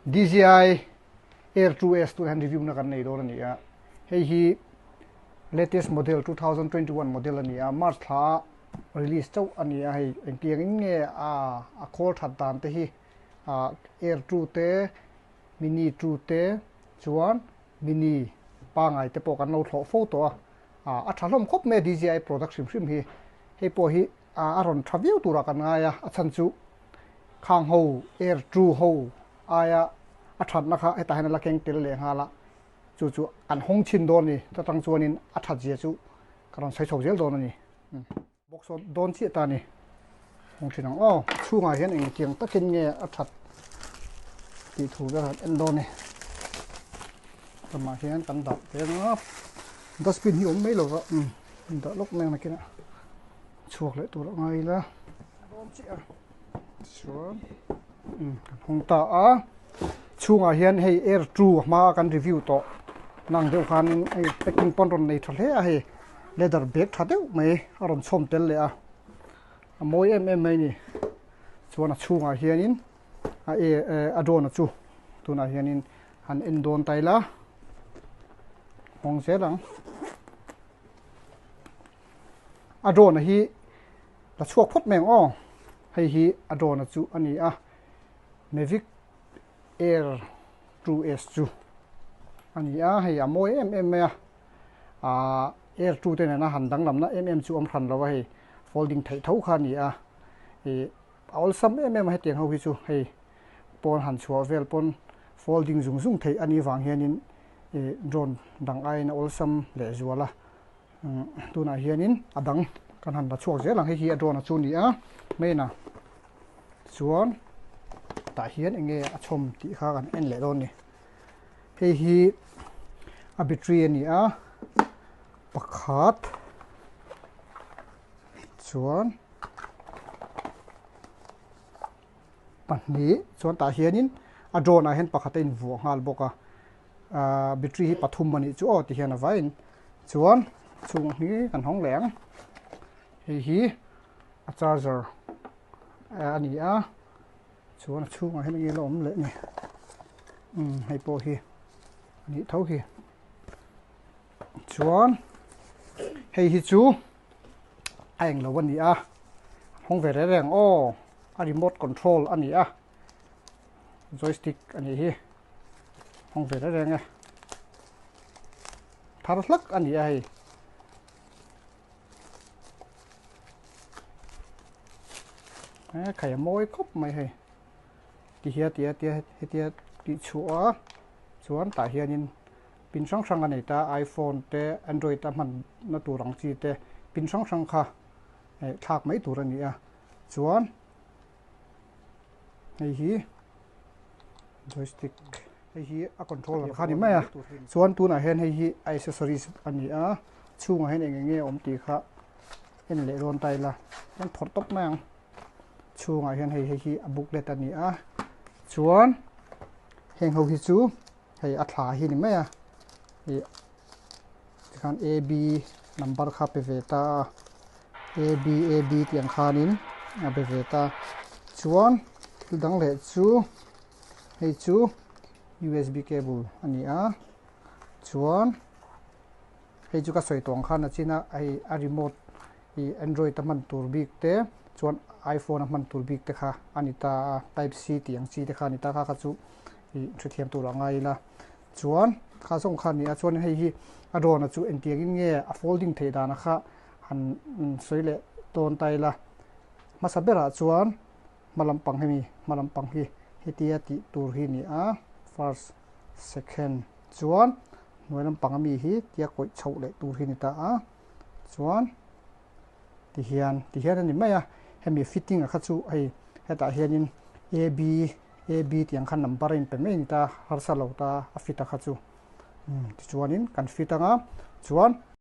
DJI Air 2S tunah hian review na kan nei dawn a ni a, hei hi latest model 2021 model a ni a, March thla a release chauh a ni a, hei engtiang in nge a a khawl that dan te hi Air 2 te Mini 2 te chuan Mini pangai te pawh kan lo thlawh fo tawh a, a tha hlawm khawp mai a DJI product hrim hrim hi, hei pawh hi a rawn tha viau turah kan ngai a, a chhan chu khang ho Air 2 ho aia a thatna kha hetah hian a la keng tel leh nghal a, chu chu an hawng chhin dawn a ni, ta tang chuanin a that zia chu ka rawn sawi chho zel dawn a ni. Box aw dawn chiah ta a ni, hawng thin ang aw, chhungah hian engtiang takin nge a that tih thu vel han en dawn a ni, ramah hian kan dah teng a, dustbin hi awm mai lo va, dah lawk mai ang nakinah chhuak leh tur a ngai ila dawn chiah a chuan kan hawng ta a chhungah hian hei air 2 hma a kan review tawh nang deuh khanin hei packing pawn rawn nei tha hle a hei leather bag tha deuh mai a rawn chhawm tel leh a a mawi em em mai a ni chuan a chhungah hianin a air a drone chu tunah hianin han en dawn ta ila hawng zel ang. A drone hi la chhuak phawt mai ang aw hei hi a drone chu a ni a Mavic Air 2S chu a ni a hei a mawi em em mai a ahh Air 2 te nena han danglamna em em chu awm hran lo a hei folding theih tho kha a ni a ih a awlsam em em a hetiang ho hi chu hei pawn han chhuah vel pawn folding zung zung theih a nih vang hianin ih drone dang aiin a awlsam lehzual a. Tunah hianin a dang kan han la chhuak zel ang hei hi a drone a chu ni a main a chuan tah hian eng nge a chhawm tih kha kan en leh dawn a ni hei hi a battery a ni a pakhat chuan pahnih chuan tah hianin a drone ah hian pakhat a invuah nghal bawk a ahh battery hi pathum a nih chu aw ti hian a vaiin chuan chhung hi kan hawng leh ang hei hi a charger a ni a chuan a chhungah hian enge la awm leh ni umm hei pawh hi a nih tho hi chuan hei hi chu a englo a ni a hawng ve reng reng aw a remote control a ni a joystick a nih hi hawng ve reng reng e thar hlak a ni a hei e khai a mawi khawp mai hei ti hian tia tia hetia tih chhuah a chuan tah hianin pin hrang hrang a nei ta iphone te android a hman na tur ang chi te pin hrang hrang kha eh thlak mai tur a ni a chuan hei hi joystick hei hi a controller kha a ni mai a chuan tunah hian hei hi a accessories a ni a chhungah hian eng eng nge awm tih kha en leh dawn ta ila kan phawrh tawp mai ang chhungah hian hei hei hi a booklet a ni a chuan heng ho hi chu hei a thla hi ni mai a ih tikhan a b number kha pe ve ta a a b a b tih ang khanin a pe ve ta chuan thil dang leh chu hei chu usb cable a ni a chuan hei chu ka sawi tawh ang khan a chin a hei a remote ih android a hman tur bik te chuan iphone a hman tur bik te kha a ni ta a type c tih ang chi te kha a ni ta kha kha chu ih hrethiam tur a ngai ila chuan kha zawng kha a ni a chuan hei hi a drone a chu engtiang in nge a folding theih dan a kha han sawi leh tawn ta ila hmasa berah chuan hma lampang hemi hma lampang hi hetia tih tur hi a ni a first second chuan hnuai lampang ami hi tia kawih chhoh leh tur hi a ni ta a chuan tihian tihian a ni mai a hemi fitting a kha chu hei hetah hianin a b a b tih ang khan number a inpe mai a ni ta harsa lo ta a fit a kha chu tichuanin kan fit anga chuan.